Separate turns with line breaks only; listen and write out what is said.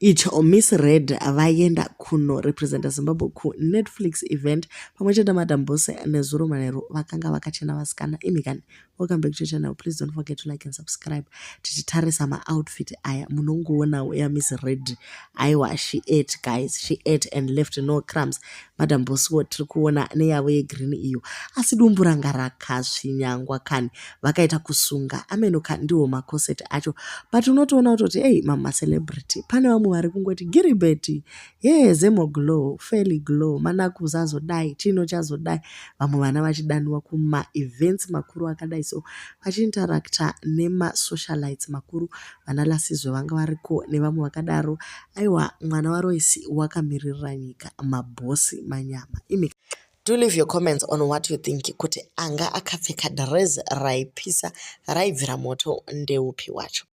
Icho Miss Red vaenda kunorepresenta Zimbabwe kuNetflix event pamwe chete naMadam Boss nezuro manheru vakanga vakachena vasikana. Imi kani, welcome back to channel. Please don't forget to like and subscribe. Tichitarisa maoutfit aya munongoonawo yaMiss Red. Aiwa, she ate guys, she ate and left no crumbs. Madam Boss wo tiri kuona neyavo yegreen iyo. Asi dumbu ranga rakasvinyangwa kani vakaita kusunga ameno ka ndiwo macorset acho but unotoona kutoti ei mamacelebrity pane vamwe vari kungoti giribeti ye zemo glow fairly glow manakuza azodai chino chazodai vamwe vana vachidaniwa kumaevents makuru akadai so vachiinteracta nemasocialites makuru vana Lasizwe vanga variko nevamwe vakadaro aiwa mwana waRoyce wakamiririra nyika mabhosi manyama imi. Do leave your comments on what you think kuti anga akapfeka dress raipisa raibvira moto ndeupi wacho.